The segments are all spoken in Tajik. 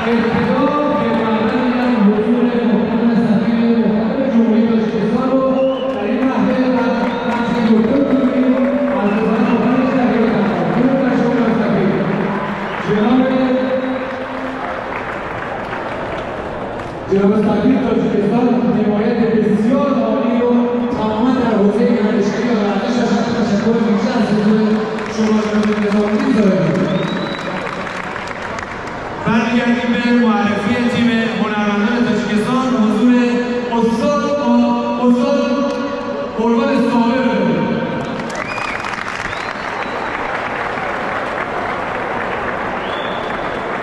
ابتدا خیرمقدم میگم حضور محترم سفیر محترم جمهوری تاجیکستان رو در این محفل و بخش دکتر توری از وزارت محترم سفیر. درود بر شما سفیر. جناب سفیر تاجیکستان حمایت بسیار عالی رو تماما در حوزه گردشگری و ورزش داشتن. تشکر ویژه از حضور شما جناب نظامی داریم. برمیگردیم به معرفی تیم هنرمندان تاجیکستان. حضور استاد قربان صابر.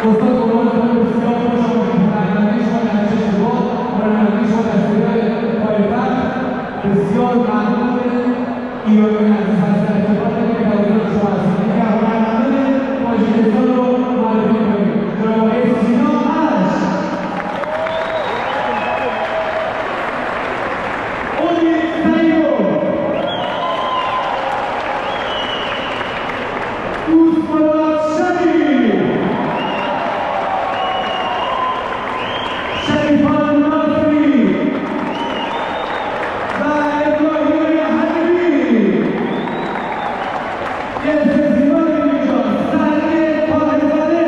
استاد قربان صابر بسیار خوش آمدید. هنرمندی شما در چشم باد، هنرمندی شما در سریال پایتخت بسیار محبوب ایرانی عزیز هستند. افتخار داریم که در حضور شما هستیم. دیگر هنرمندان تاجیکستان رو معرفی کنیم. جناب آقای سینا اش، امید سعیدوف، دوستمراد شریف، شریفان ناصری و ابراهیم حبیبی. تلویزیون اینجا سعید طاهرزاده،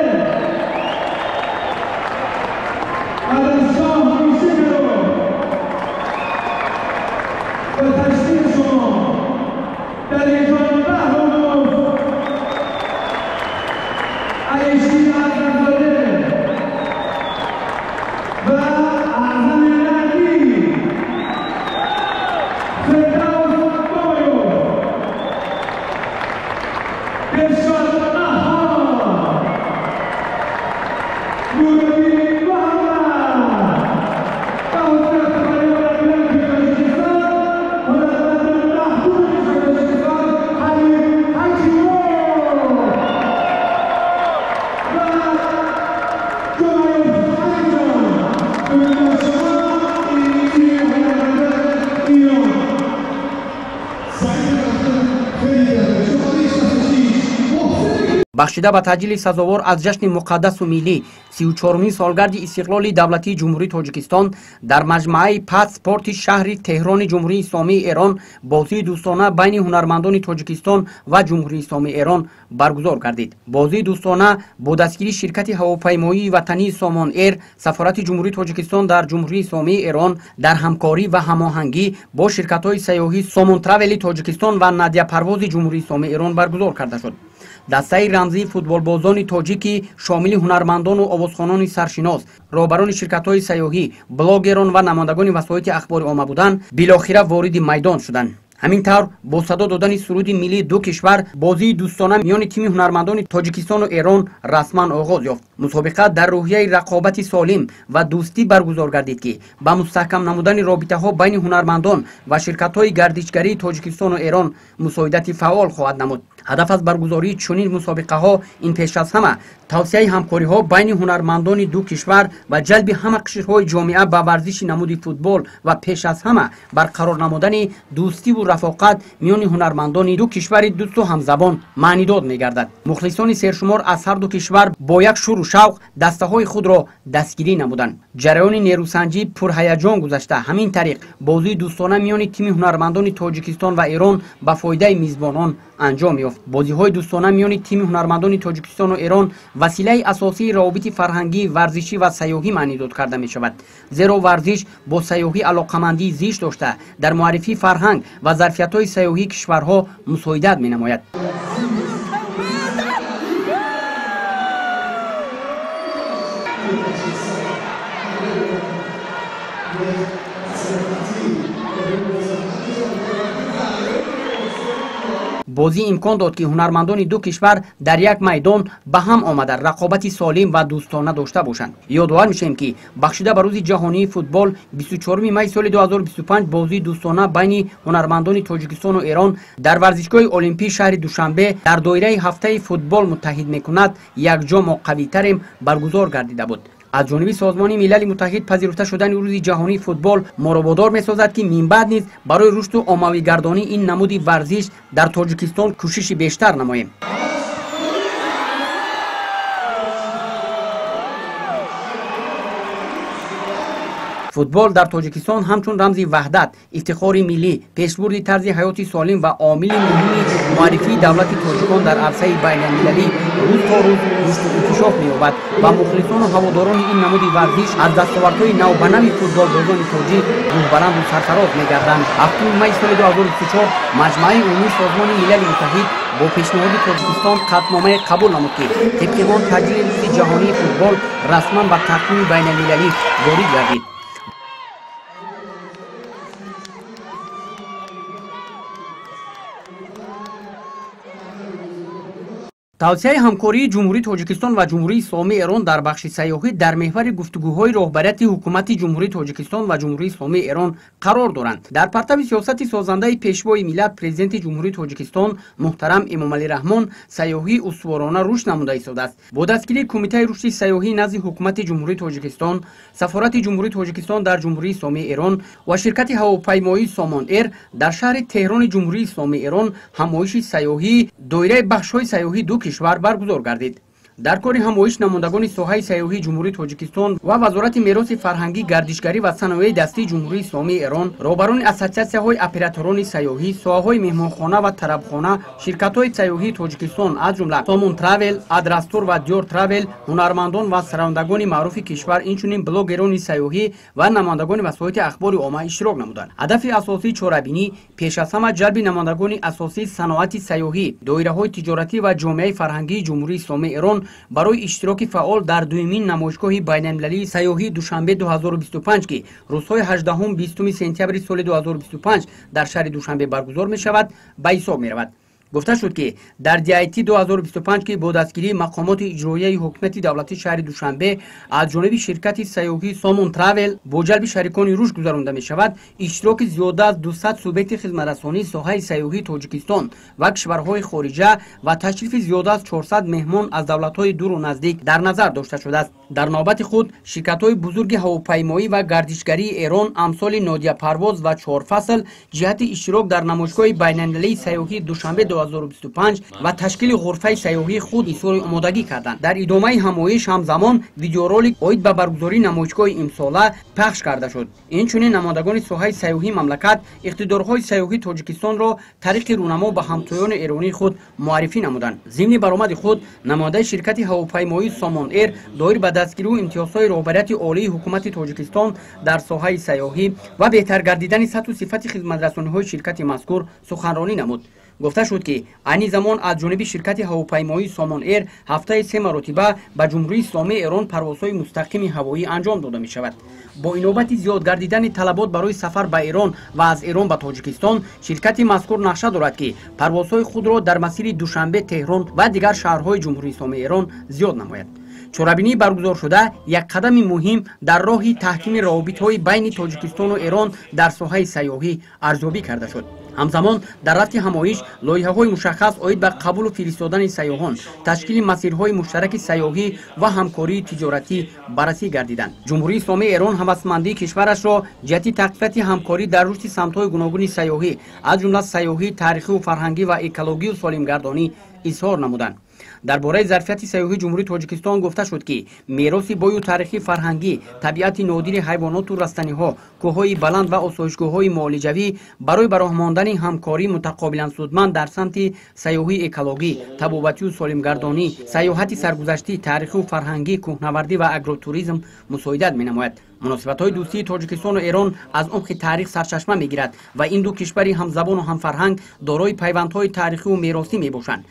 عدلشاه میشه رو به تشکیل شما دلیجان بهراموف، علیشیر اعظمزاده و اعظم نقدی، فردوس بایو، دلشاد مهار، نورالدین محمد و حضور افتخاری هنرمندان تاجیکستان، هنرمند محبوب کشور تاجیکستان حلیم حکیموف و جمعه انجام. درود بر شما. این تیم هنرمندان ایران. Бахшида ба таъҷили сазовор аз ҷашни муқаддасу миллӣ, 34-умин солгарди истиқлоли давлатии Ҷумҳурии Тоҷикистон, дар маҷмӯаи Пат Спорти шаҳри Теҳрони Ҷумҳурии Исломии Эрон бозии дӯстона байни ҳунармандони Тоҷикистон ва Ҷумҳурии Исломии Эрон баргузор гардид. Бозии дӯстона бо дастгирии ширкати ҳавопаймоии ватании Сомон Эйр, сафорати Ҷумҳурии Тоҷикистон дар Ҷумҳурии Исломии Эрон дар ҳамкорӣ ва ҳамоҳангӣ бо ширкатҳои сайёҳӣ Сомон Травели Тоҷикистон ва Надия Парвози Ҷумҳурии Исломии Эрон баргузор карда шуд. Дастаи рамзии футболбозони тоҷикӣ шомили ҳунармандону овозхонони саршинос, роҳбарони ширкатҳои сайёҳӣ, блогерон ва намояндагони васоити ахбори омма буданд, билохира вориди майдон шуданд. Ҳамин тавр бо садо додани суруди миллии ду кишвар бозии дӯстона миёни тими ҳунармандони Тоҷикистону Эрон расман оғоз ёфт. Мусобиқа дар рӯҳияи рақобати солим ва дӯстӣ баргузор гардид, ки ба мустаҳкам намудани робитаҳо байни ҳунармандон ва ширкатҳои гардишгарии Тоҷикистону Эрон мусоидати фаъол хоҳад намуд. Ҳадаф аз баргузории чунин мусобиқаҳо ин пеш аз ҳама тавсияи ҳамкориҳо байни ҳунармандони ду кишвар ва ҷалби ҳама қишрҳои ҷомеа ба варзиши намуди футбол ва пеш аз ҳама барқарор намудани дӯстиву рафоқат миёни ҳунармандони ду кишвари дӯсту ҳамзабон маънидод мегардад. Мухлисони сершумор аз ҳар ду кишвар бо як шӯру шавқ дастаҳои худро дастгирӣ намуданд. Ҷараёни нерӯсанҷӣ пурҳаяҷон гузашта, ҳамин тариқ бозии дӯстона миёни тими ҳунармандони Тоҷикистон ва Эрон ба фоидаи мизбонон анҷом ёфт. Бозиҳои дӯстона миёни тими ҳунармандони Тоҷикистону Эрон василаи асосии равобити фарҳангӣ, варзишӣ ва сайёҳӣ маънидод карда мешавад, зеро варзиш бо сайёҳӣ алоқамандии зиш дошта, дар муаррифии фарҳанг ва зарфиятҳои сайёҳии кишварҳо мусоидат менамояд. Бозӣ имкон дод, ки ҳунармандони ду кишвар дар як майдон ба ҳам омада рақобати солим ва дӯстона дошта бошанд. Ёдовар мешавем, ки бахшида ба рӯзи ҷаҳонии футбол 24 май соли 2025 бозии дӯстона байни ҳунармандони Тоҷикистону Эрон дар варзишгоҳи Олимпии шаҳри Душанбе дар доираи ҳафтаи футбол муттаҳид мекунад, якҷо мо қавитарем баргузор гардида буд. Аз ҷониби Созмони Милали Муттаҳид пазируфта шудани рӯзи ҷаҳонии футбол моро водор месозад, ки минбаъд низ барои рушду оммавигардонии ин намуди варзиш дар Тоҷикистон кӯшиши бештар намоем. Футбол дар Тоҷикистон ҳамчун рамзи ваҳдат, ифтихори миллӣ, пешбурди тарзи ҳаёти солим ва омили муҳими муаррифии давлати тоҷикон дар арсаи байналмилалӣ рӯз то рӯз рушду инкишоф меёбад ва мухлисону ҳаводорони ин намуди варзиш аз дастовардҳои навбанави футболбозони тоҷик рӯҳбаланду сарфароз мегарданд. 7 майи соли 2024 Маҷмааи Умумии Созмони Милали Муттаҳид бо пешниҳоди Тоҷикистон қатъномае қабул намуд, ки тибқи он таҷлили Рӯзи ҷаҳонии футбол расман ба тақвими байналмилалӣ ворид гардид. Тавсияи ҳамкории Ҷумҳурии Тоҷикистон ва Ҷумҳурии Исломии Эрон дар бахши сайёҳӣ дар меҳвари гуфтугӯҳои роҳбарияти ҳукумати Ҷумҳурии Тоҷикистон ва Ҷумҳурии Исломии Эрон қарор доранд. Дар партави сиёсати созандаи Пешвои миллат, Президенти Ҷумҳурии Тоҷикистон муҳтарам Эмомалӣ Раҳмон, сайёҳӣ устуворона рушд намуда истодааст. Бо дастгирии Кумитаи рушди сайёҳӣ назди Ҳукумати Ҷумҳурии Тоҷикистон, Сафорати Ҷумҳурии Тоҷикистон дар Ҷумҳурии Исломии Эрон ва ширкати ҳавопаймоии Сомон Эйр дар шаҳри Теҳрони Ҷумҳурии Исломии Эрон ҳамоиши сайёҳӣ доираи бахшҳои сайёҳии ду кишвар баргузор гардид. Дар кори ҳамоиш намояндагони соҳаи сайёҳии Ҷумҳурии Тоҷикистон ва Вазорати мероси фарҳангӣ, гардишгарӣ ва санояи дастии Ҷумҳурии Исломии Эрон, роҳбарони ассотсиатсияҳои операторони сайёҳӣ, соҳаҳои меҳмонхона ва тарабхона, ширкатҳои сайёҳии Тоҷикистон аз ҷумла Сомон Травел, Адрастур ва Диёр Травел, ҳунармандон ва сарояндагони маъруфи кишвар, инчунин блогерони сайёҳӣ ва намояндагони васоити ахбори омма иштирок намуданд. Ҳадафи асосии чорабинӣ пеш аз ҳама ҷалби намояндагони асосии саноати сайёҳӣ, доираҳои тиҷоратӣ ва ҷомеаи фарҳангии Ҷумҳурии Исломии Эрон барои иштироки фаъол дар дуюмин намоишгоҳи байналмилалии сайёҳии Душанбе 2025, ки рӯзҳои 18-20 сентябри соли 2025 дар шаҳри Душанбе баргузор мешавад, ба ҳисоб меравад. Гуфта шуд, ки дар DIT 2025, ки бо дастгирии мақомоти иҷроияи ҳукумати давлатии шаҳри Душанбе аз ҷониби ширкати сайёҳии Сомон Травел бо ҷалби шарикони рушд гузаронда мешавад, иштироки зиёда аз 200 субъекти хизматрасонии соҳаи сайёҳии Тоҷикистон ва кишварҳои хориҷа ва ташрифи зиёда аз 400 меҳмон аз давлатҳои дуру наздик дар назар дошта шудааст. Дар навбати худ ширкатҳои бузурги ҳавопаймоӣ ва гардишгарии Эрон амсоли Нодия Парвоз ва Чорфасл ҷиҳати иштирок дар намоишгоҳи байналмилалии сайёҳии Душанбе 2025 ва ташкили ғурфаи сайёҳии худ изҳори омодагӣ карданд. Дар идомаи ҳамоиш ҳамзамон видеоролик оид ба баргузории намоишгоҳи имсола пахш карда шуд. Инчунин намояндагони соҳаи сайёҳии мамлакат иқтидорҳои сайёҳии Тоҷикистонро тариқи рӯнамо ба ҳамтоёни эронии худ муаррифӣ намуданд. Зимни баромади худ намояндаи ширкати ҳавопаймоии Сомон Эйр доир ба дастгирию имтиёзҳои роҳбарияти олии ҳукумати Тоҷикистон дар соҳаи сайёҳӣ ва беҳтар гардидани сатҳу сифати хизматрасониҳои ширкати мазкур суханронӣ намуд. Гуфта шуд, ки айни замон аз ҷониби ширкати ҳавопаймоии Сомон Эйр ҳафтаи 3 маротиба ба Ҷумҳурии Исломии Эрон парвозҳои мустақими ҳавоӣ анҷом дода мешавад. Бо инобати зиёд гардидани талабот барои сафар ба Эрон ва аз Эрон ба Тоҷикистон, ширкати мазкур нақша дорад, ки парвозҳои худро дар масири Душанбе, Теҳрон ва дигар шаҳрҳои Ҷумҳурии Исломии Эрон зиёд намояд. Чорабинии баргузоршуда як қадами муҳим дар роҳи таҳкими равобитҳои байни Тоҷикистону Эрон дар соҳаи сайёҳӣ арзёбӣ карда шуд. Ҳамзамон дар рафти ҳамоиш лоиҳаҳои мушаххас оид ба қабулу фиристодани сайёҳон, ташкили масирҳои муштараки сайёҳӣ ва ҳамкории тиҷоратӣ баррасӣ гардиданд. Ҷумҳурии Исломии Эрон ҳавасмандии кишварашро ҷиҳати тақвияти ҳамкорӣ дар рушди самтҳои гуногуни сайёҳӣ, аз ҷумла сайёҳии таърихию фарҳангӣ ва экологию солимгардонӣ изҳор намуданд. Дар бораи зарфияти сайёҳии Ҷумҳурии Тоҷикистон гуфта шуд, ки мероси бою таърихӣ фарҳангӣ, табиати нодири ҳайвоноту растаниҳо, кӯҳҳои баланд ва осоишгоҳҳои муолиҷавӣ барои ба роҳ мондани ҳамкории мутақобилан судманд дар самти сайёҳии экологӣ, табобатию солимгардонӣ, сайёҳати саргузаштӣ, таърихию фарҳангӣ, кӯҳнавардӣ ва агротуризм мусоидат менамояд. Муносибатҳои дӯстии Тоҷикистону Эрон аз умқи таърих сарчашма мегирад ва ин ду кишвари ҳамзабону ҳамфарҳанг дорои пайвандҳои таърихию меросӣ мебошанд.